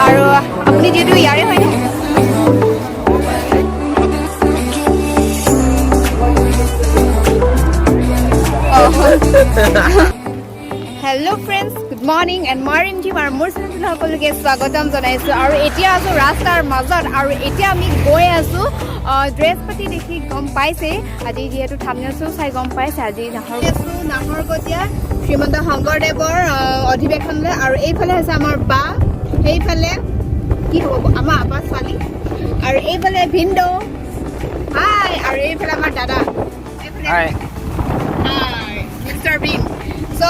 আৰু আপুনি যিহেতু ইয়াৰে হয় ন। Hello friends, good morning and মই ৰিমঝিম আৰু মোৰ চেনেলটোলৈ সকলোকে স্বাগতম জনাইছোঁ। আৰু এতিয়া আছোঁ ৰাস্তাৰ মাজত আৰু এতিয়া আমি গৈ আছোঁ। ড্ৰেছ পাতি দেখি গম পাইছেই, আজি যিহেতু থামনেলছো চাই গম পাইছে, আজি নাহৰ আছোঁ নাহৰকটীয়া শ্ৰীমন্ত শংকৰদেৱৰ অধিৱেশনলৈ। আৰু এইফালে হৈছে আমাৰ বা, সেইফালে কি হ'ব আমাৰ আপা ছোৱালী, আৰু এইফালে ভিনদেউ, হাই, আৰু এইফালে আমাৰ দাদা, এইফালে হাই। হাই মিষ্টাৰ বিন। চ'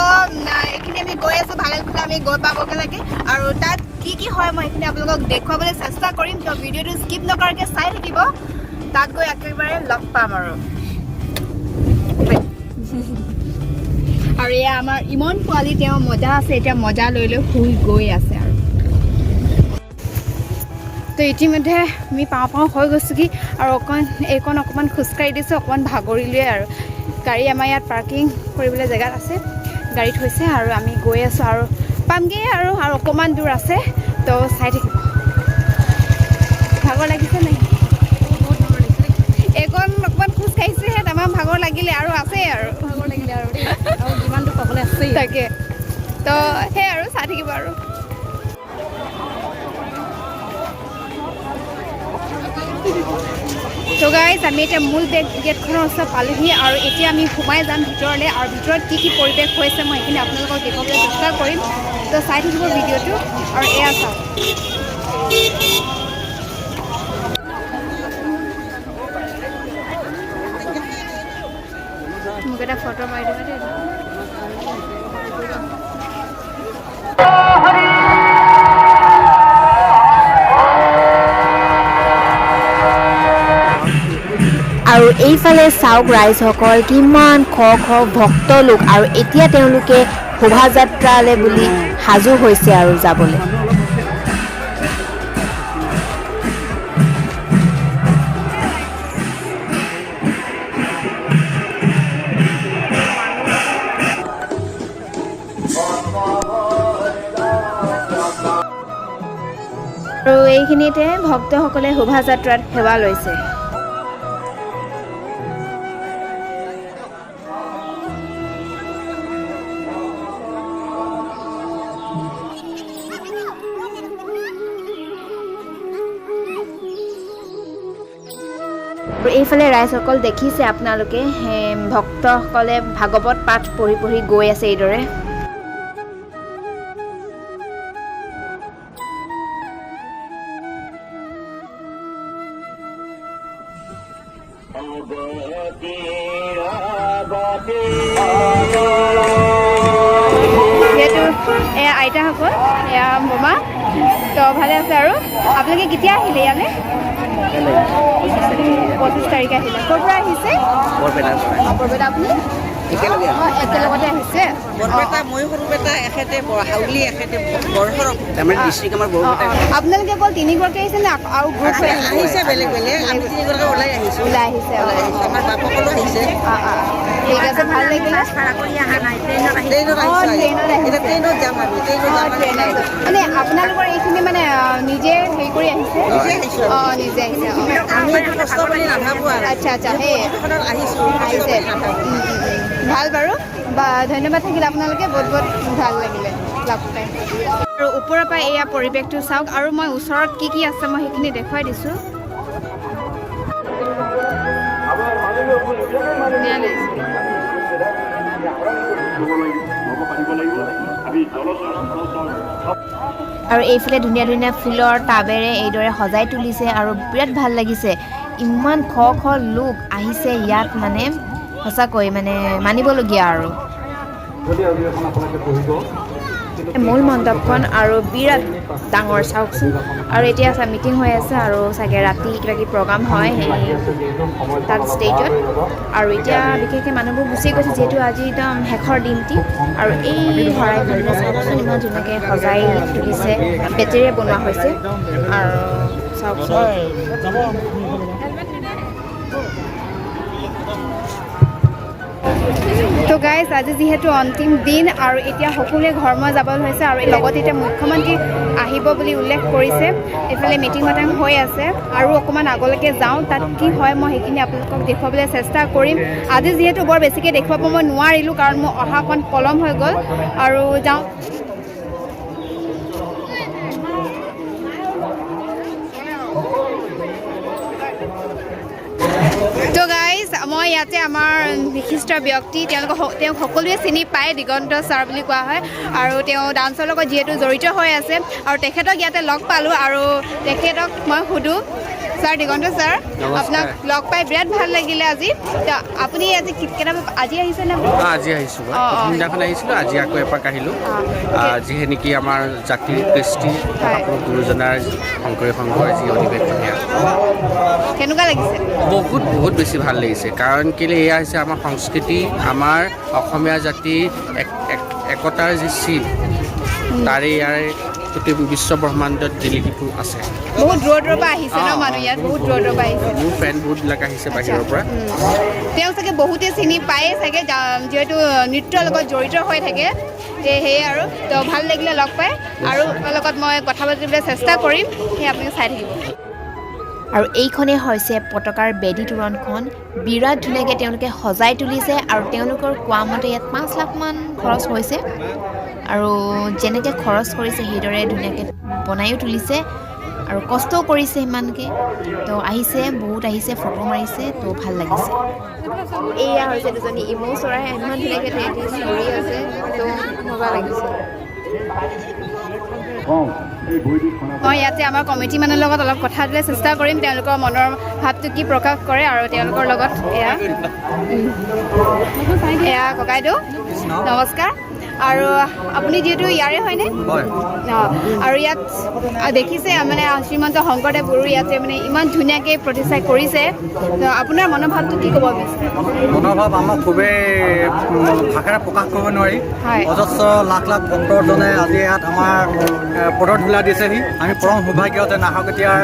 এইখিনি আমি গৈ আছোঁ, ভালে ভালে আমি গৈ পাবগৈ লাগে আৰু তাত কি কি হয় মই সেইখিনি আপোনালোকক দেখুৱাবলৈ চেষ্টা কৰিম। ত' ভিডিঅ'টো স্কিপ নকৰাকৈ চাই থাকিব, তাত গৈ একেবাৰে লগ পাম। আৰু এয়া আমাৰ ইমন পোৱালি, তেওঁ মজা আছে, এতিয়া মজা লৈ লৈ শুই গৈ আছে। আৰু তো ইতিমধ্যে আমি পাওঁ পাওঁ হৈ গৈছোঁ কি আৰু অকণ এইকণ অকণমান খোজকাঢ়ি দিছোঁ, অকণমান ভাগৰিলোৱে। আৰু গাড়ী আমাৰ ইয়াত পাৰ্কিং কৰিবলৈ জেগাত আছে, গাড়ী থৈছে আৰু আমি গৈ আছোঁ আৰু পামগৈ আৰু আৰু অকণমান দূৰ আছে, তো চাই থাকিব। ভাগৰ লাগিছে নাই? এইকণ অকণমান খোজ কাঢ়িছেহে, তামাম ভাগৰ লাগিলে আৰু আছেই আৰু। ভাগৰ লাগিলে আৰু দেই, আৰু যিমান দূৰ পাবলৈ আছেই। তাকে তো, সেই আৰু চাই থাকিব। আৰু তো গাইজ, আমি এতিয়া মূল গেটখনৰ ওচৰত পালোহি আৰু এতিয়া আমি সোমাই যাম ভিতৰলৈ। আৰু ভিতৰত কি কি পৰিৱেশ হৈছে মই সেইখিনি আপোনালোকক দেখুৱাবলৈ চেষ্টা কৰিম, তো চাই থাকিব ভিডিঅ'টো। আৰু এয়া চাওক। মোক এটা ফটো মাৰি দিবা দেই। আৰু এইফালে চাওক ৰাইজসকল, কিমান শ শ ভক্ত লোক আৰু এতিয়া তেওঁলোকে শোভাযাত্ৰালৈ বুলি সাজু হৈছে আৰু যাবলৈ। আৰু এইখিনিতে ভক্তসকলে শোভাযাত্ৰাত সেৱা লৈছে। আৰু এইফালে ৰাইজসকল দেখিছে আপোনালোকে, ভক্তসকলে ভাগৱত পাঠ পঢ়ি পঢ়ি গৈ আছে এইদৰে। যিহেতু এয়া আইতাসকল, এয়া বমা, তো ভালে আছে? আৰু আপোনালোকে কেতিয়া আহিলে ইয়ালৈ? 25 তাৰিখে আহিলে। ক'ৰ পৰা আহিছে? বৰপেটা। আপুনি? একেলগে। অঁ, একেলগতে আহিছে। বৰপেটা, ময়ো সৰুপেটা, এখেতে হাউলি, এখেতে বৰসৰপ। তাৰমানে ডিষ্ট্ৰিক্ট আমাৰ বৰপেটা। আপোনালোকে অকল তিনিগৰাকী আহিছে নে আৰু গ্ৰুপ হৈ আহিছে? আহিছে বেলেগ বেলেগ, আমি তিনিগৰাকী ওলাই আহিছোঁ। ওলাই আহিছে, অঁ। ওলাই আহিছোঁ, আমাৰ বাপসকলো আহিছে। অঁ, ঠিক আছে, ভাল লাগিলে। ট্ৰেইনত অঁ, আহিছোঁ। ট্ৰেইনত আহিছে। এতিয়া ট্ৰেইনত যাম আমি, ট্ৰেইনত অঁ, যাম আমি। ট্ৰেইনত। মানে আপোনালোকৰ এইখিনি মানে নিজে হেৰি কৰি আহিছে? নিজে আহিছোঁ। অঁ, নিজে আহিছে, অঁ। আমি এইটো কষ্ট বুলি নাভাবোঁ আৰু। আচ্ছা আচ্ছা, সেই অধিৱেশনত আহিছোঁ। আহিছে। ভাল বাৰু, বা ধন্যবাদ থাকিল আপোনালোকে, বহুত বহুত ভাল লাগিলে লগ পাই। আৰু ওপৰৰ পৰা এয়া পৰিৱেশটো চাওক আৰু মই ওচৰত কি কি আছে মই সেইখিনি দেখুৱাই দিছোঁ। ধুনীয়া লাগিছে। আৰু এইফালে ধুনীয়া ধুনীয়া ফুলৰ টাবেৰে এইদৰে সজাই তুলিছে আৰু বিৰাট ভাল লাগিছে। ইমান শ শ লোক আহিছে ইয়াত, মানে সঁচাকৈ মানে মানিবলগীয়া। আৰু মূল মণ্ডপখন আৰু বিৰাট ডাঙৰ, চাওকচোন। আৰু এতিয়া মিটিং হৈ আছে আৰু চাগে ৰাতি কিবা কিবি প্ৰগ্ৰাম হয় সেই তাত ষ্টেজত। আৰু এতিয়া বিশেষকৈ মানুহবোৰ গুচি গৈছে, যিহেতু আজি একদম শেষৰ দিনটি। আৰু এই শৰাইখন চাওকচোন, ইমান ধুনীয়াকৈ সজাই তুলিছে, বেটেৰীৰে বনোৱা হৈছে। আৰু চাওকচোন। তো গাইজ, আজি যিহেতু অন্তিম দিন আৰু এতিয়া সকলোৱে ঘৰমুৱা যাবলৈ হৈছে আৰু লগতে এতিয়া মুখ্যমন্ত্ৰী আহিব বুলি উল্লেখ কৰিছে। এইফালে মিটিং মাটাং হৈ আছে আৰু অকণমান আগলৈকে যাওঁ, তাত কি হয় মই সেইখিনি আপোনালোকক দেখুৱাবলৈ চেষ্টা কৰিম। আজি যিহেতু বৰ বেছিকৈ দেখুৱাব মই নোৱাৰিলোঁ, কাৰণ মোৰ অহা অকণ পলম হৈ গ'ল। আৰু যাওঁ। তো গাইজ, মই ইয়াতে আমাৰ বিশিষ্ট ব্যক্তি, তেওঁক সকলোৱে চিনি পায়, দিগন্ত ছাৰ বুলি কোৱা হয় আৰু তেওঁ ডান্সৰ লগত যিহেতু জড়িত হৈ আছে আৰু তেখেতক ইয়াতে লগ পালোঁ আৰু তেখেতক মই সোধোঁ। ছাৰ, দিগন্ত ছাৰ, আপোনাক লগ পাই বিৰাট ভাল লাগিলে আজি। তো আপুনি আজি কেইটা আজি আহিছে নে? আজি আহিছোঁ মই। প্ৰথম দিনাখন আহিছিলোঁ, আজি আকৌ এপাক আহিলোঁ। যিহে নেকি আমাৰ জাতিৰ কৃষ্টি মহাপুৰুষ গুৰুজনাৰ শংকৰী সংঘৰ যি অধিৱেশন, সেয়া কেনেকুৱা লাগিছে? বহুত বহুত বেছি ভাল লাগিছে। কাৰণ কেলৈ, এয়া হৈছে আমাৰ সংস্কৃতি, আমাৰ অসমীয়া জাতিৰ একতাৰ যি চিন, তাৰে ইয়াৰ গোটেই বিশ্ব ব্ৰহ্মাণ্ডত জিলিকি আছে। বহুত দূৰৰ দূৰৰ পৰা আহিছে ন মানুহ ইয়াত? বহুত দূৰৰ দূৰৰ পৰা আহিছে। মোৰ ফ্ৰেণ্ড বহুতবিলাক আহিছে বাহিৰৰ পৰা। তেওঁ চাগে বহুতে চিনি পায়ে চাগে, যিহেতু নৃত্যৰ লগত জড়িত হৈ থাকে। সেয়ে আৰু তো ভাল লাগিলে লগ পাই আৰু লগত মই কথা পাতিবলৈ চেষ্টা কৰিম, সেই আপুনি চাই থাকিব। আৰু এইখনেই হৈছে পতাকাৰ বেদী তোৰণখন। বিৰাট ধুনীয়াকৈ তেওঁলোকে সজাই তুলিছে আৰু তেওঁলোকৰ কোৱা মতে ইয়াত 5 লাখমান খৰচ হৈছে আৰু যেনেকৈ খৰচ কৰিছে সেইদৰে ধুনীয়াকৈ বনায়ো তুলিছে আৰু কষ্টও কৰিছে সিমানকৈ। তো আহিছে, বহুত আহিছে, ফটো মাৰিছে, তো ভাল লাগিছে। এয়া হৈছে দুজনী ইমৌ চৰাই, ইমান ধুনীয়াকৈ সিহঁতি চিঞৰি আছে, তো মজা লাগিছে। মই ইয়াতে আমাৰ কমিটি মানুহৰ লগত অলপ কথা পাতিবলৈ চেষ্টা কৰিম, তেওঁলোকৰ মনৰ ভাৱটো কি প্ৰকাশ কৰে আৰু তেওঁলোকৰ লগত। এয়া ককাইদেউ, নমস্কাৰ। আৰু আপুনি যিহেতু ইয়াৰে হয়নে? হয়। আৰু ইয়াত দেখিছে মানে শ্ৰীমন্ত শংকৰদেৱ গুৰু ইয়াতে মানে ইমান ধুনীয়াকৈ প্ৰতিষ্ঠা কৰিছে, তো আপোনাৰ মনোভাৱটো কি ক'ব বিচাৰে? মনোভাৱ আমাক খুবেই ভাষাৰে প্ৰকাশ কৰিব নোৱাৰি। অজস্ৰ লাখ লাখ ভক্তজনে আজি ইয়াত আমাৰ পদধূলা দিছেহি। আমি পৰম সৌভাগ্য যে নাহৰকটীয়াৰ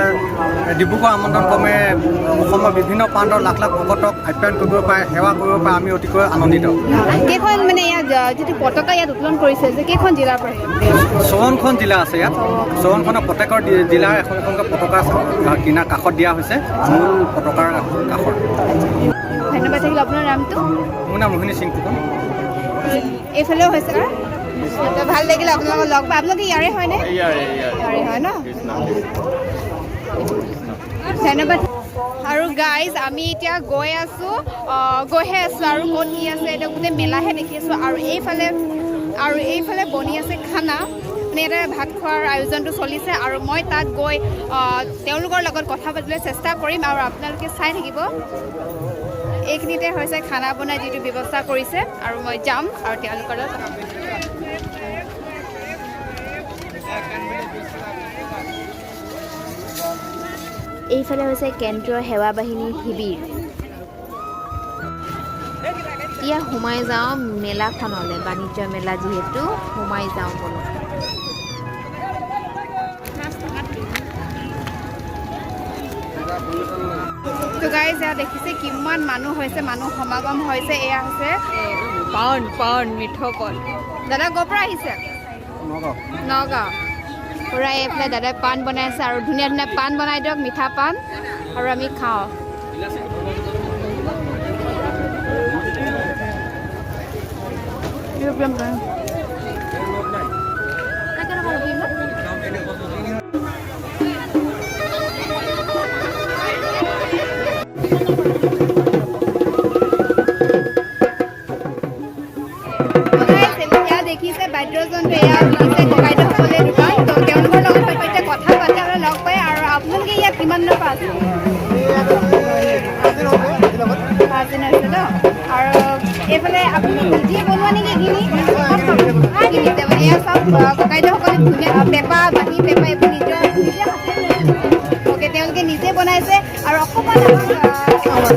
ডিব্ৰুগড় আমন্ত্ৰণ ক্ৰমে অসমৰ বিভিন্ন প্ৰান্তৰ লাখ লাখ ভকতক আপ্যায়ন কৰিব পাৰে, সেৱা কৰিব পাৰে, আমি অতিকৈ আনন্দিত। কেইখন মানে ইয়াত যিটো পতাকা ইয়াত উত্তোলন কৰিছে যে কেইখন জিলাৰ পৰা? 54খন জিলা আছে ইয়াত। 54খনৰ প্ৰত্যেকৰ জিলাৰ এখন এখনকৈ পতাকা কিনা কাষত দিয়া হৈছে, মূল পতাকাৰ কাষত। ধন্যবাদ থাকিল। আপোনাৰ নামটো? মোৰ নাম ৰোহিণী সিং ফুকন। এইফালেও হৈছে। তো ভাল লাগিল আপোনালোকক লগ পাই। আপোনালোকে ইয়াৰে হয়নে? ইয়াৰে হয় ন? ধন্যবাদ। আৰু গাইজ, আমি এতিয়া গৈ আছোঁ, গৈহে আছোঁ আৰু ক'ত কি আছে এতিয়া গোটেই মেলাহে দেখি আছোঁ। আৰু এইফালে বনি আছে খানা, মানে ইয়াতে ভাত খোৱাৰ আয়োজনটো চলিছে আৰু মই তাত গৈ তেওঁলোকৰ লগত কথা পাতিবলৈ চেষ্টা কৰিম আৰু আপোনালোকে চাই থাকিব। এইখিনিতে হৈছে খানা বনাই যিটো ব্যৱস্থা কৰিছে আৰু মই যাম আৰু তেওঁলোকৰ লগত কথা পাতিম। এইফালে হৈছে কেন্দ্ৰীয় সেৱা বাহিনীৰ শিবিৰ। এতিয়া সোমাই যাওঁ মেলাখনলৈ, বাণিজ্য মেলা যিহেতু, সোমাই যাওঁ বলক। তো গাইজ, এয়া দেখিছে কিমান মানুহ হৈছে, মানুহ সমাগম হৈছে। এয়া হৈছে পাণ, পাণ, মিঠা পাণ। দাদা ক'ৰ পৰা আহিছে? নগাঁও। নগাঁও। পূৰা এইফালে দাদাই পাণ বনাই আছে আৰু ধুনীয়া ধুনীয়া পাণ বনাই দিয়ক, মিঠা পাণ, আৰু আমি খাওঁ। দেখিছে বাদ্যযন্ত্ৰ, এয়া দেখিছে ককাইদেউসকলে দোকান, তো তেওঁলোকৰ লগত সৈতে কথা পাতে আৰু লগ পায়। আৰু আপোনালোকে ইয়াত কিমান দিনৰ পৰা আছে? 5 দিন হৈছে ন? আৰু এইফালে আপুনি নিজে বনোৱা নেকি এইখিনি? কিনিছে মানে এয়া চব ককাইদেউসকলে ধুনীয়া পেঁপা, বাঁহী, পেঁপা এইবোৰ নিজৰ নিজে হাতেৰে, অ'কে, তেওঁলোকে নিজে বনাইছে। আৰু অকণমান আমাক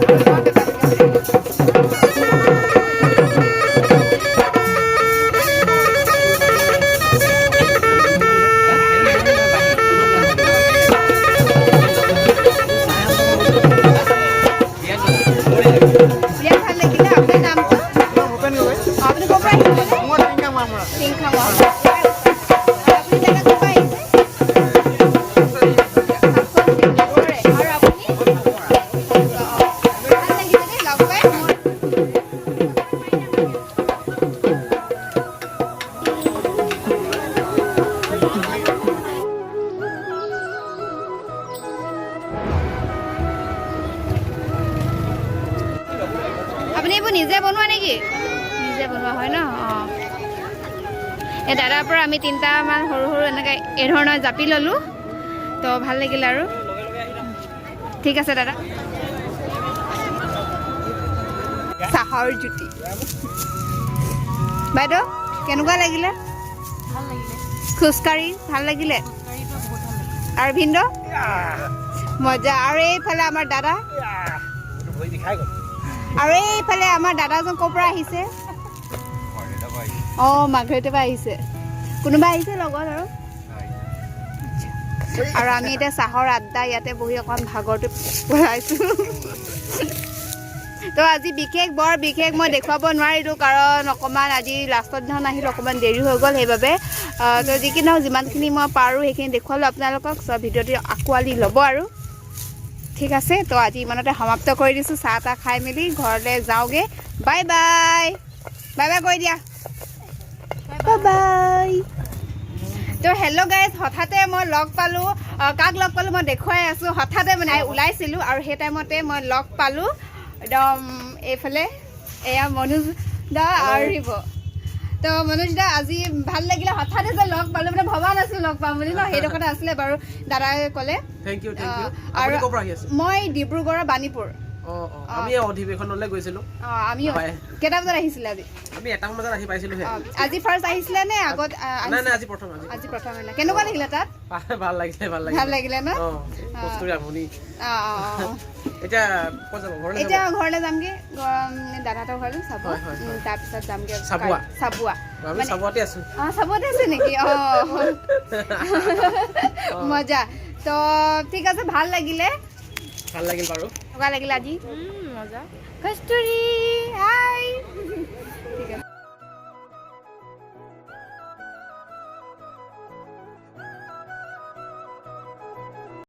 বিৰাট ভাল লাগিলে। আপোনাৰ নামটো? নেকি? নিজে বনোৱা হয় ন? অঁ, এই দাদাৰ পৰা আমি তিনিটামান সৰু সৰু এনেকৈ এই ধৰণৰ জাপি ল'লোঁ, তো ভাল লাগিল আৰু। ঠিক আছে দাদা। চাহৰ জুতি। বাইদেউ কেনেকুৱা লাগিলে? খোজকাঢ়ি ভাল লাগিলে? আৰু ভিনদেউ মজা। আৰু এইফালে আমাৰ দাদা, আৰু এইফালে আমাৰ দাদাজন ক'ৰ পৰা আহিছে? অঁ, মাৰ্ঘেৰিটাৰ পৰা আহিছে। কোনোবা আহিছে লগত আৰু? আৰু আমি এতিয়া চাহৰ আড্ডা ইয়াতে বহি অকণ ভাগৰটো পেলাইছোঁ। তো আজি বিশেষ বৰ বিশেষ মই দেখুৱাব নোৱাৰিলোঁ, কাৰণ অকণমান আজি লাষ্টৰ দিনাখন আহিলোঁ, অকণমান দেৰি হৈ গ'ল সেইবাবে। তো যি কি নহওক, যিমানখিনি মই পাৰোঁ সেইখিনি দেখুৱালোঁ আপোনালোকক। চ' ভিডিঅ'টো আঁকোৱালি ল'ব আৰু। ঠিক আছে, তো আজি ইমানতে সমাপ্ত কৰি দিছোঁ। চাহ তাহ খাই মেলি ঘৰলৈ যাওঁগৈ। বাই বাই, বাই বাই কৈ দিয়া, বাই বাই। তো হেল্ল' গাইজ, হঠাতে মই লগ পালোঁ। কাক লগ পালোঁ মই দেখুৱাই আছোঁ। হঠাতে মানে ওলাইছিলোঁ আৰু সেই টাইমতে মই লগ পালোঁ একদম এইফালে এয়া মনোজ দা আৰু শিৱ। তো মনোজ দা, আজি ভাল লাগিলে হঠাতে যে লগ পালোঁ, মানে ভবা নাছিলোঁ লগ পাম বুলি ন। সেইডোখৰতে আছিলে বাৰু, দাদাই ক'লে। Thank U, thank U. আৰু আপুনি ক'ৰ পৰা আহি আছে? মই ডিব্ৰুগড়ৰ বাণীপুৰ। অঁ অঁ, আমি অধিৱেশনলৈ গৈছিলোঁ। অঁ, আমি হয়। কেইটা বজাত আহিছিলে আজি? আমি 1টা বজাত আহি পাইছিলোঁহে। অঁ, আজি ফাৰ্ষ্ট আহিছিলে নে আগত? নাই নাই, আজি প্ৰথম, আজি। আজি প্ৰথম আহিলে। কেনেকুৱা লাগিলে তাত? ভাল লাগিলে, ভাল লাগিলে। ভাল লাগিলে ন? অঁ, কস্তুৰী আপুনি। অঁ অঁ অঁ। এতিয়া ক'ত যাব? ঘৰলৈ? এতিয়া ঘৰলৈ যামগৈ, দাদাহঁতৰ ঘৰলৈ চাব, হয়, হয়, হয়। তাৰপিছত যামগৈ। চাবুৱা। চাবুৱা। আমি চাবুৱাতে আছোঁ। অঁ, চাবুৱাতে আছে নেকি? অঁ, মজা। তো ঠিক আছে, ভাল লাগিলে। ভাল লাগিল বাৰু। কেনেকুৱা লাগিলে আজি? মজা। কস্তুৰী, হাই।